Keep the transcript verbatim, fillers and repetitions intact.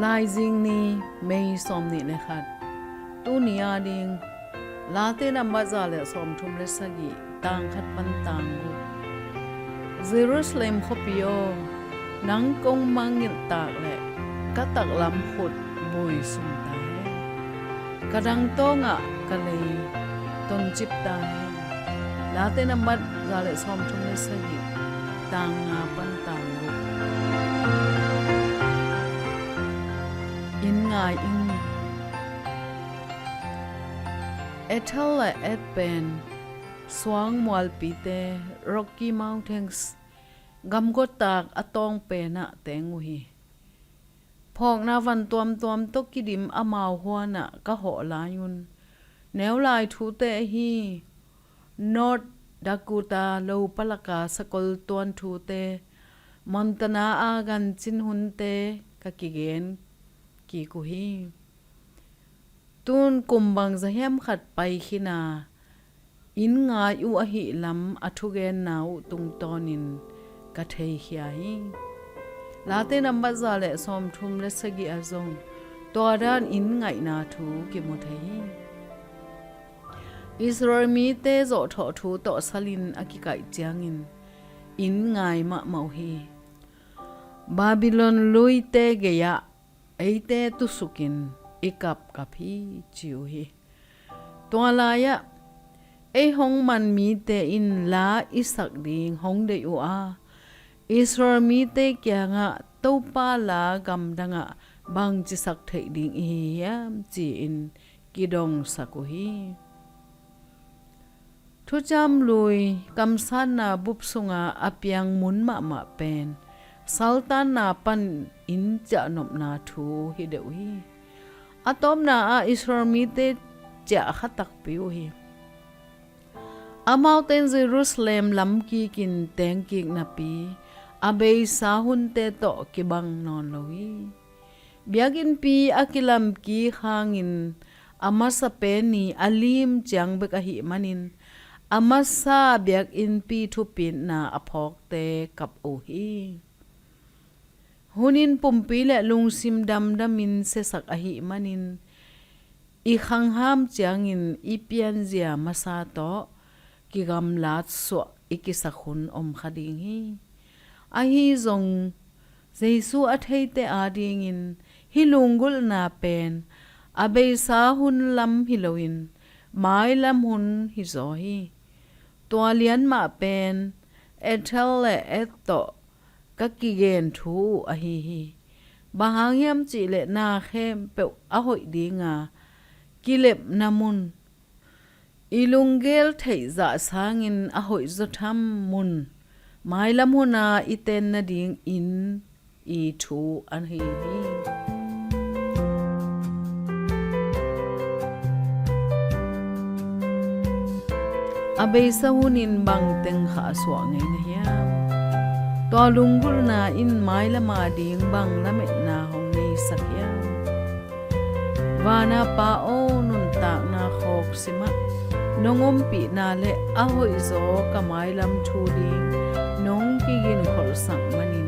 Laizing ni, May sawmnih le khat. Tuni ading Late nambat za le sawmthum le sagih, tang khat pan tang guk. Jerusalem khuapi aw, nang kong mangngilh tak le ka taklam khut buisum ta hen. Ka dangtawngah ka lei toncip ta hen. Late nambat za le sawmthum le sagih, tang nga pan tang guk. Inn ngai ing. Ethel le Ed pen suang mualpite, Rocky Mountains, gamguatak a tawng penah teng uh hi. Phawkna van tuamtuam tawh kidim amau huanah ka hawh lai-un, neu lai thute ahi North Dakota lo palaka sakol tuan thute, Montana a gancin hunte ka kigen kik uh hi. Tun kum bangza hiam khat pai khin a, inn ngai uh ahih lam a thugenna uh tungtawnin ka theikhia hi. Late nambat za le sawmthum le sagih ah zong tua dan inn ngaihna thu kimu thei hi. Israel mite zawhthawh thu tawh salin a kikaih ciangin inn ngai mahmah uh hi. Babylon luite gei-ah eite tusukin i kapkap hi, ci uh hi. Tua lai-ah ei hong man mite in la i sak ding hong deih uh a, Israel mite kiangah Topa la gamdangah bangci sak theih ding i hi hiam, ci-in kidongsak uh hi. Thuciam lui kamsatna bup sunga a piang mun mahmah pen saltanna panin ciahnopna thu hi deuh hi. A tawpna ah Israel mite ciah kha takpi uh hi. Amaute in Jerusalem lamkikin tengkik napi a beisa hunte tawh kibang nawn lo hi. Biakinnpi a kilamkik hangin a masa pen ni a lim ciang bek ahih manin a masa biakinnpi thupitna a phawkte kap uh hi. Hunin pumpi le lungsim damdamin siasak ahih manin i khangham ciangin i pianzia masa tawh kigamlat suah i kisak hun om kha ding hi. Ahi zong Jesu a theite adingin hih lunggulhna pen a beisa hun lam hi loin mailam hun hizaw hi. Tua lian mah pen Ethel le Ed tawh ka kigen thu uh ahi hi. Bang hang hiam cihleh na khempeuh a hoih dinga kilepna mun, i lunggel theih zah sangin a hoihzaw tham mun, mailam huna i ten nading inn i thu ahi hi. A beisa hunin bang teng kha a suah ngei na hiam? Tua lunggulhna in mailam ading bang lametna hong neisak hiam? Vana Pa aw, nuntakna khawk simah nong ompihna le a hoihzaw ka mailam thu ding nong kiginkholhsak manin